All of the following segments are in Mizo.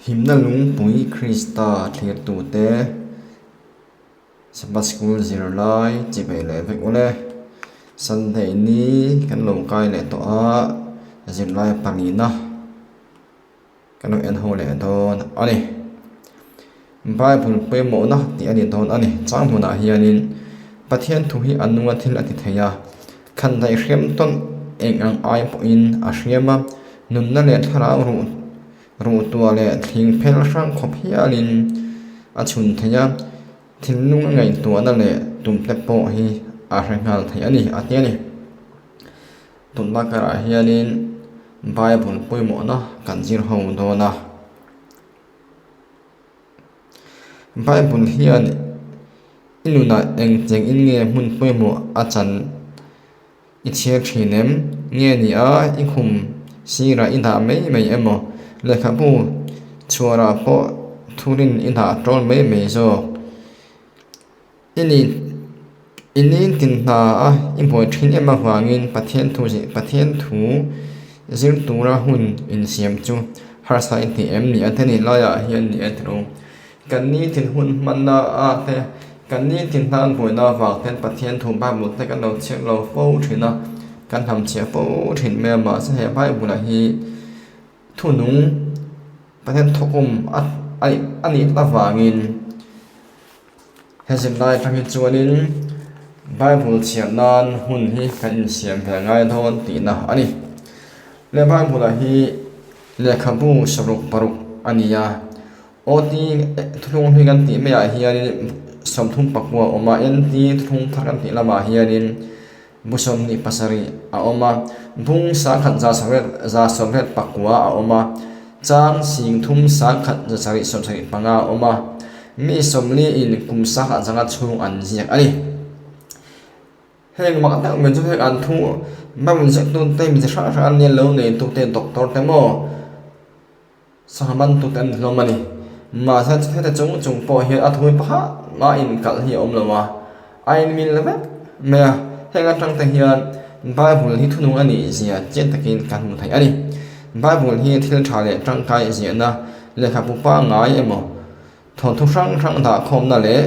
Himna lungpui Krista thlirtute Sabbath School zirlai chi ve leh vek ule. Sunday ni kan lo kai leh tawh a, zirlai palina kan lo en ho leh dawn a ni. Bible pawimawhna tih a ni dawn a ni. Chang hmunah hianin Pathian thu hi a nunga thil a ti thei a, khan daih hriam tawn eng ang ai pawhin a hriam a, nunna leh thlarau ruh Ruhtuah leh thling phel hrang khawp hialin a chhun thei a, thinlung a ngaihtuahna leh tumte pawh hi a hre nghal thei a ni, a ti a ni. Tunlai karah hianin Bible pawimawhna kan zir ho dawn a. Bible hian i nunah engcheng in nge hmun pawimawh a chan? I chhiar thin em? Nge ni a, i khum sirah i dah mai mai emaw? Lehkhabu chhuarah pawh thurin i dah tawl mai mai zawk. I ni i nitin hna a i buai thin em avangin Pathian thu Pathian thu zir tura hun insiam chu harsa i ti em ni a te ni laiah hian ni e tiro. Kan nitin hun hmanna ah te, kan nitin hna an buaina avang ten Pathian thu Bible te kan lo chhiar lo fo thin a, kan hnam chhiah fo thin mai a, mahse he Bible ah hi thu nung Pathian thawkawm a a nih avangin he zirlai atang hi chuanin Bible chhiar nan hun hi kan insiam ve ngai dawn tihna a ni. Le Bible ah hi lehkhabu 66 a ni a. OT thuthlung hlui kan tih maiah hianin 39 a awm a, NT thuthlung thar kan tih lamah hianin bu 27 a awm a, bung 1189 a awm a, chang 3175 a awm a, mi 40 in kum 100 chhung an ziak a ni. Heng mak tak mai chu heng an thu hmang ziaktute mi chi hrang hrang an nia lo neitute doctor te maw. Sangha man tute an ni hlawm a ni. Mahse heta chung chung pawh hian a thui pakhat mah inkalh hi a awm lo a, a inmil vek mai a. Heng atang te hian Bible hi thunung a nih zia chiang takin kan hmu thei a ni. Bible hi thil tha leh tangkai ziahna lehkhabu pangngai emaw thawnthu hrang hrang dahkhawmna leh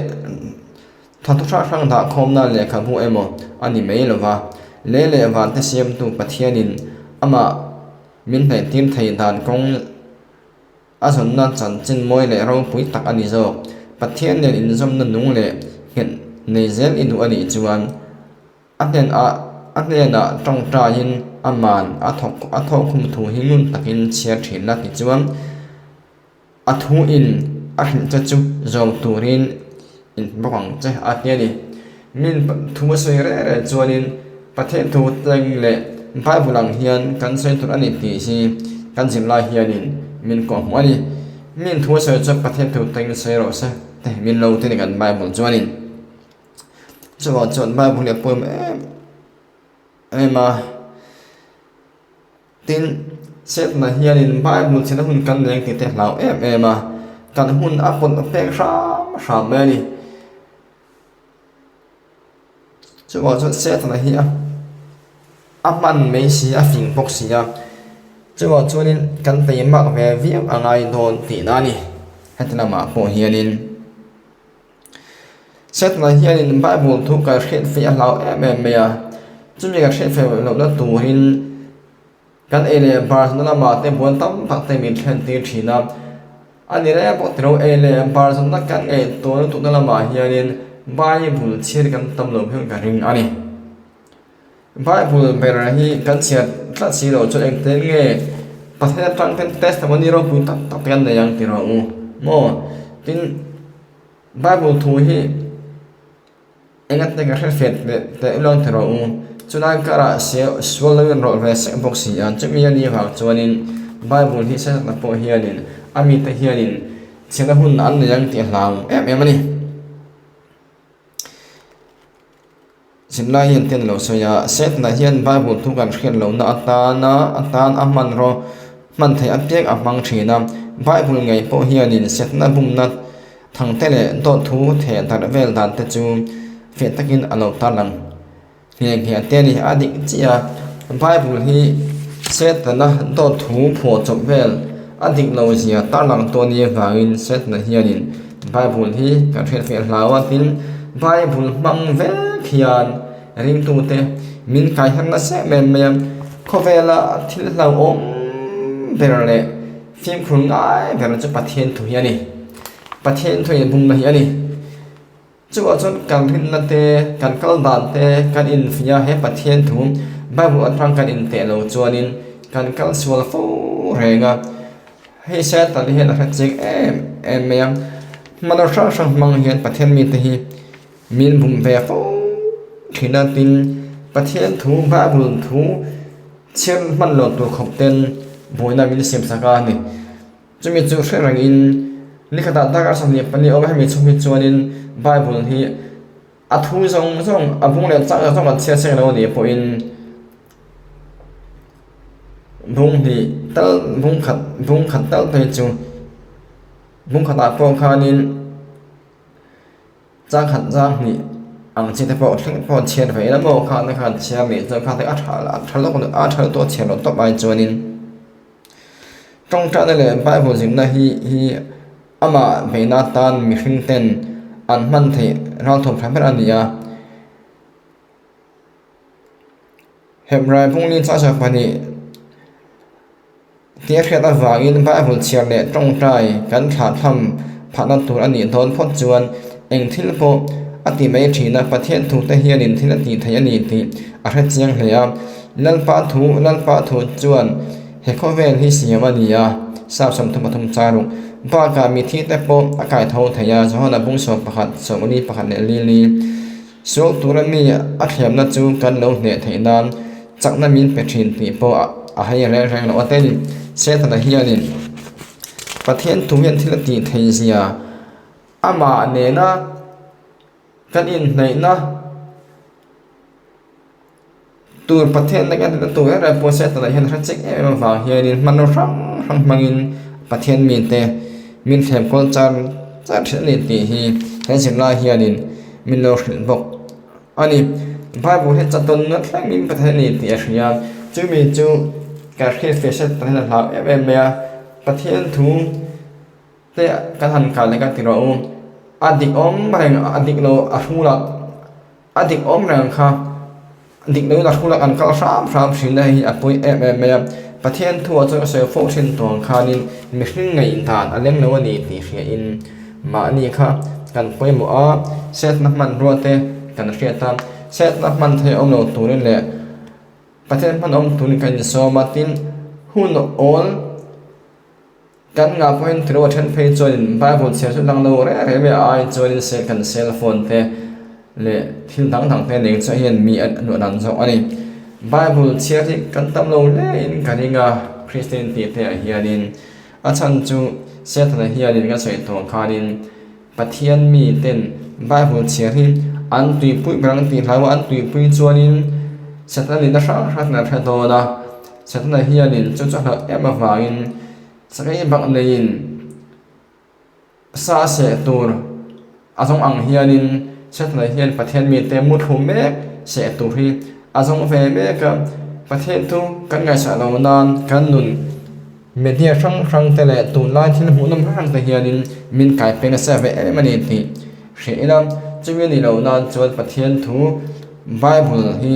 thawnthu hrang hrang dahkhawmna lehkhabu emaw a ni mai lo va, lei leh vante siamtu Pathianin amah Min hnaihtir thei dan kawng a zawnna chanchin mawi leh ropui tak a ni zawk. Pathian nen inzawmna nung leh nghet nei zel i duh a nih chuan a hnen ah a hnenah tawngtaiin a man a thawk a thawhkhum thu hi ngun takin chhiar thin la ti chuan a thu in a hrilh che chu zawm turin in bawk ang che a ti a ni. Min thu a sawi reng reng chuanin Pathian thu tleng leh Bible ang hian kan sawi tur a ni tih hi kan zirlai hianin min kawhhmuh a ni. Min thu a sawi chuan Pathian thu tlengin sawi rawh se te min lo ti a ni kan Bible chuanin. Chuvang chuan Bible hi a pawimawh em em a. Tin, Setna hianin Bible chhena hun kan leng tih te hlau em em a, kan hun a pawlh pek hram hram mai a ni. Chuvang chuan Setna hi a a hman mai si a fing bawk si a, chuvang chuanin kan teimak ve viau a ngai dawn tihna a ni. Heti lamah pawh hianin Setna hianin Bible thu kan hriat fei a hlau em em mai a, chumi kan hriat fei lohna turin kan ei leh bar zawhna lamah te buan tam tak te min thlen tir thin a, a ni reng pawh tilo ei leh bar zawhna kan ngaihtuah lutukna lamah hianin Bible chhiar kan tam lo hian ka ring a ni. Bible ber hi kan chhiar tlat si loh chuan engtin nge Pathian atang ten testimony ropui tak tak te kan nei ang tih rawh u maw? Tin, Bible thu hi engati ka hre fet leh teh ilo ti rawh u. Chulai karah sual lo in rawlh ve sek bawk si a, chumi a nih vang chuanin Bible hi sesakna pawh hianin a mite hianin chhiatna hun an nei ang tih a hlau em em a ni. Zirlai hian ten lo sawi a, Setna hian Bible thu kan hriat lohna atana atan a hmanraw hman theih apiang a hmang thin a. Bible ngei pawh hianin Setna bumna thangte leh dawt thu theh darh vel dan te chu fiah takin a lo tarlang nghe nghe te a ni. A dik chiah a, Bible hi Setana dawt thu phuahchawp vel. A dik lo zia tarlang tu ania vangin Setana hianin Bible hi kan hriatfiah hlau a tin Bible hmang vek hian ringtute min kaihem nasa em em mai a, khawvela thil hlauhawm ber leh fimkhur ngai ber chu Pathian thu hi a ni. Pathian thu inbumna hi a ni. Chuvah chuan kan rinna te, kan kal dan te, kan infiah he Pathian thu Bible atang kan inteh lo chuanin kan kal sual fo reng a. Hei Satan hian a hre chik em em mai a, hmanraw hrang hrang hmang hian Pathian mite hi min bum ve fo thin a tin Pathian thu Bible thu chhiar hman lo tur khawp ten buaina min siam sak a ni. Chumi chu hre rengin nikhatah darkar 24 awm a hemi chhung hi chuanin Bible hi a thu zawng zawng a bung leh chang zawng an chhiar chhiar lo a nih pawhin bung hnih tal bung khat bung khat tal phei chu bung khatah pawh khanin chang khat zang hnih ang chi te pawh thleng pawh an chhiar ve ila maw khan te khan chhiar leh chuan kha te a tha a tha lawk a tha lutuk a chhiar loh tawp ai chuanin. Tawngtaina leh Bible zirna hi hi amah hmeina atan mihring ten an hman theih ralthawm tha ber a ni a. Hebrai phungli chahchah pahnih tih a hriat avangin Bible chhiar leh tawngtai kan thlahthlam phahna tur a nih dawn phawt chuan eng thil pawh a ti mai thin a, Pathian thute hianin thil a tih theih a ni tih a hre chiang hle a. Lalpa thu, Lalpa thu chuan he khawvel hi siam a ni a, Psalm 33 charuk. Bakah mithi te pawh a kai tho thei a, Johana bung 11, 41 leh lili. Sual tura mi a thlemna chu kan lo hneh theih nan chakna min pe thin tih pawh a hei reng reng loh a tel. Setana hianin Pathian thu hian thil a tih theih zia amah nena kan inhnaihna Tur Pathian leh kan hlutna tur reng reng pawh Setana hian a hre chek em em avang hianin hmanraw hrang hrang hmangin Pathian mite min thlem kual char char thin a ni tih hi he zirlai hianin min lo hrilh bawk a ni. Bible hi chatawn nat thlengin Pathian a ni tih a hria a, chumi chu kan hriatfiah Setana hian a hlau em em mai a, Pathian thu te kan han kal leh kan ti rawh u, a dik awm reng a dik lo a hrulah. A dik awm reng kha dik loin a hrulak an kal hram hram thin a hei a pawi em em mai a. Pathian thuah chuan a sawi fo thin tuang khanin mihring ngaihdan a leng lo a ni tih hriain mahni kha kan pawimawh a, setna hmanrua te kan hriat a, setna hman theih awm lo turin leh Pathian hman awm turin kan insawm a, tin hun awl. Kan ngah pawhin thil a then phei chuanin Bible chhiar chu lang lo reng reng mai a ai chuanin cell kan cell phone te leh thil dang dang te nen chuan hian mi a luah dan zawk a ni. Bible chhiar hi kan tam lo hle in ka ring a Christian tih te ah hianin a chhan chu Setana hianin ka sawi tawh khanin Pathian mi ten Bible chhiar hi an tuipui ber ang tih hlau a an tuipui chuanin Setana nihna hrang hrang ten a hre dawn a. Setana hianin chu chu a hlauh em avangin sakei bak neiin sa seh tur a zawng ang hianin Setana hian Pathian mite mu thlu mek seh tur hi a zawng ve mek a, Pathian chu kan ngaihsah lo nan kan nun media hrang hrang te leh tunlai thil hmuhnawm hrang hrang te hianin min kai peng nasa ve em a ni tih hria ila chumi a nih loh nan chuan Pathian thu Bible hi.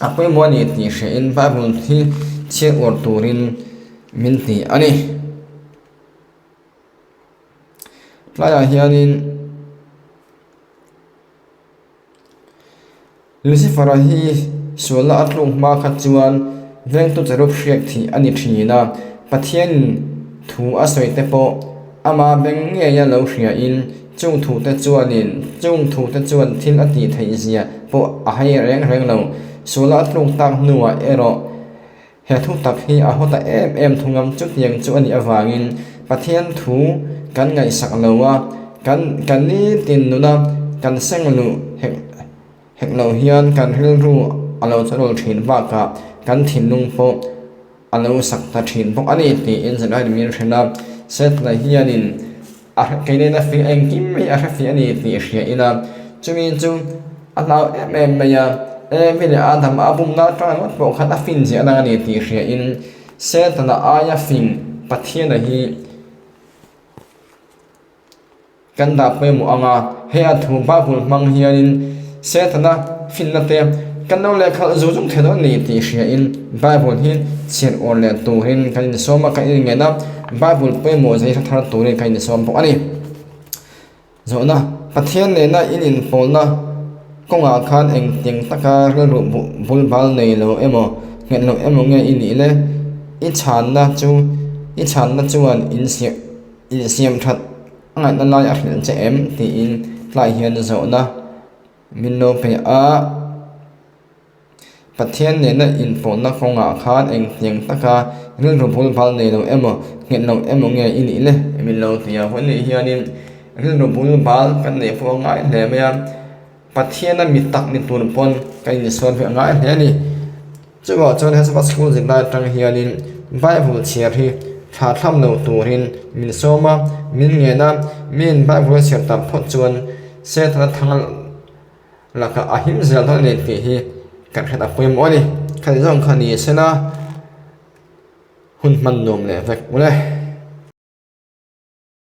A pawimawh a ni tih hriain Bible hi chhiat uar turin min ti a ni. Tlaiah hianin Lucifer-a hi sualna a tluk hma kha chuan vengtu cherub hriak thih a ni thin a, Pathianin thu a sawi te pawh ama beng ngeia lo hriain Chung thute chuanin chung thute chuan thil a tih theih zia pawh a hai reng reng lo. Suala a tluk tak hnuah erawh he thu tak hi a haw ta em em thung a, chutiang chu a nih avangin Pathian thu kan ngaihsak lo a, kan kan nitin nuna kan seng luh hek hek lo hian kan rilru a lo chawrawl thin bakah kan thinlung pawh a lo sak ta thin bawk a ni tiin Zirlai min hrilh a, Setna hianin a kei nena fing engkim mai a hre fih a ni tih hria ila chumi chu a hlau em em mai a, Evi leh Adama a bumna atang ringawt pawh khan a fin ziah lang a ni tih hria in Setana aia fing. Pathiana hi kan dah pawimawh ang a, he a thu Bible hmang hianin Setana finna te kan lo lehkhalh zung zung thei dawn a ni tih hriain Bible hi chhiat awr leh turin kan insawm a, kan inngen a, Bible pawimawh zai hre thar turin kan insawm bawk a ni. Zawhna, Pathian nena in inpawlna kawngah khan engtiang taka rilru bul bal nei lo emaw, nghet lo emaw nge i nih le? I chhanna chu i chhanna chuan insiam that a ngaihna lai a hrilh che em? tiin tlai hian zawhna min lo pe a. Pathian nena inpawhna kawngah khan engtiang taka rilru bul bal nei lo emaw, nghet lo emaw nge i nih le? Min lo ti a, hun nih hianin rilru bul bal kan neih pawh a ngai hle mai a, Pathiana mi tak ni tur pawn kan insawn ve a ngai hle a ni. Chuvang chuan he Sabbath School zirlai atang hianin Bible chhiar hi thla thlam lo turin min sawm a, min ngen a, miin Bible a chhiar tam phawt chuan Setana thang Lakah a him zel dawn a ni tih hi kan hriat a pawimawh a ni. Kha zawng kha ni sela hun hman nuam leh vek ule.